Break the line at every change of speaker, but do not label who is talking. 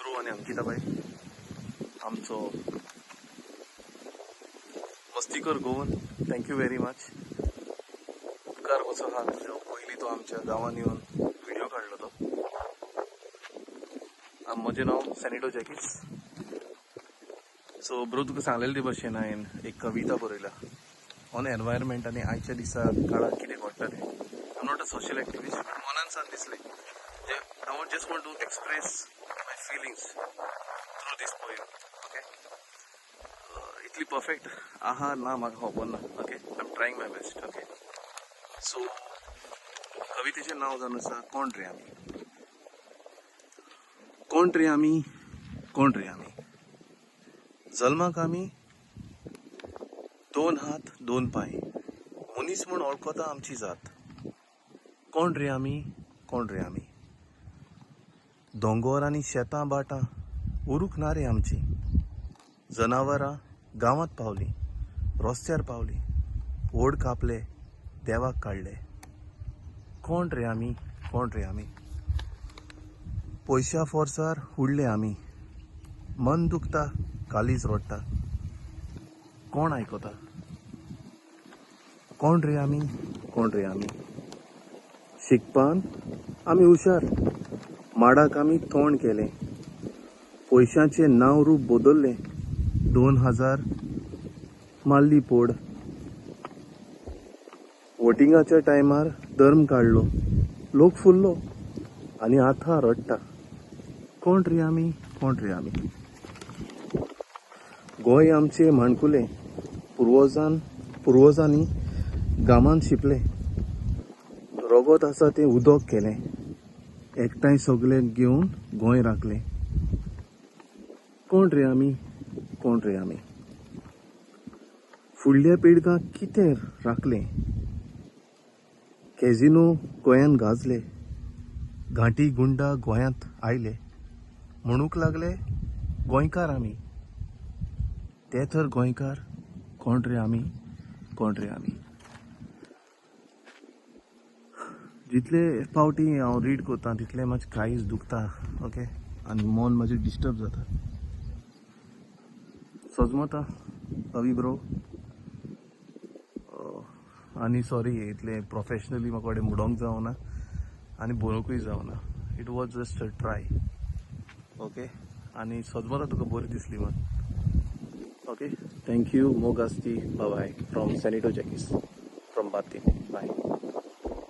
Bro आनी अंकिता बाई, आमचो मस्तीकर Goan, thank you very much. उपकार कसो आहा तुजो, पयलीं तो आमच्या गांवान येवन व्हिडिओ काडलो तो. म्हजें नांव सॅनिटो जॅकीस. सो ब्रो, तुका सांगलेले ते भशेन हांवें एक कविता बरयल्या ऑन एनवायरमेंट आनी आयच्या दिसा काळार कितें घडटा तें. I am not a social activist, but मनान सान दिसलें जे I want just want to express my feelings through this poem. Okay, इतली परफेक्ट आहा ना म्हाका खबर ना. Okay, I am trying my best. Okay, so कवितेचें नांव जावन आसा कोण रे आमी. कोण रे आमी, कोण रे आमी, जल्माक आमी दोन हात दोन पांय, मनीस म्हूण वळखता आमची जात. कोण रे आमी, कोण रे आमी, दोंगोर आनी शेतां भाटां उरूंक ना रे आमची, जनावरां गांवांत पावलीं, रस्त्यार पावलीं, ओड कापले, देवाक काडले. कोण रे आमी, कोण रे आमी, पयशा फोर्सार उडले आमी, मन दुखता कालीज रडटा, कोण आयकता. कोण रे आमी, कोण रे आमी, शिकपान आमी हुशार, माडाक आमी तोंड केलें, पयशांचें नांव रूप बदल्लें, 2000 मारली पोड, वोटिंगाच्या टायमार धर्म काडलो, लोक फुल्लो आनी आतां रडटा. कोण रे आमी, कोण रे आमी, गोंय आमचें माणकुलें, पुर्वजांनी गामान शिंपलें, रगत आसा तें उदक केलें, एकठांय सगळें घेवन गोंय राखलें. कोण रे आमी, कोण रे आमी, फुडल्या पिळगांक कितें राखलें, कॅझिनो गोंयांत गाजले, घांटी गुंडा गोंयांत आयले, म्हणूंक लागले गोंयकार आमी, ते तर गोंयकार. कोण रे आमी, कोण रे आमी. जितले फावटी हांव रीड करता तितलें मातशें काळीज दुखता. ओके, आनी मन मातशें डिस्टर्ब जाता. सजमता कवी ब्रो, आनी सॉरी इतलें प्रोफेशनली म्हाका कडेन म्हणोंक जावना आनी बरोवंकूय जावना. It was just a try. Okay, आनी सजमता तुका बरी दिसली म्हण. Okay, thank you. मोग आसती. बाय from Sanito Jacques from Batim. Bye.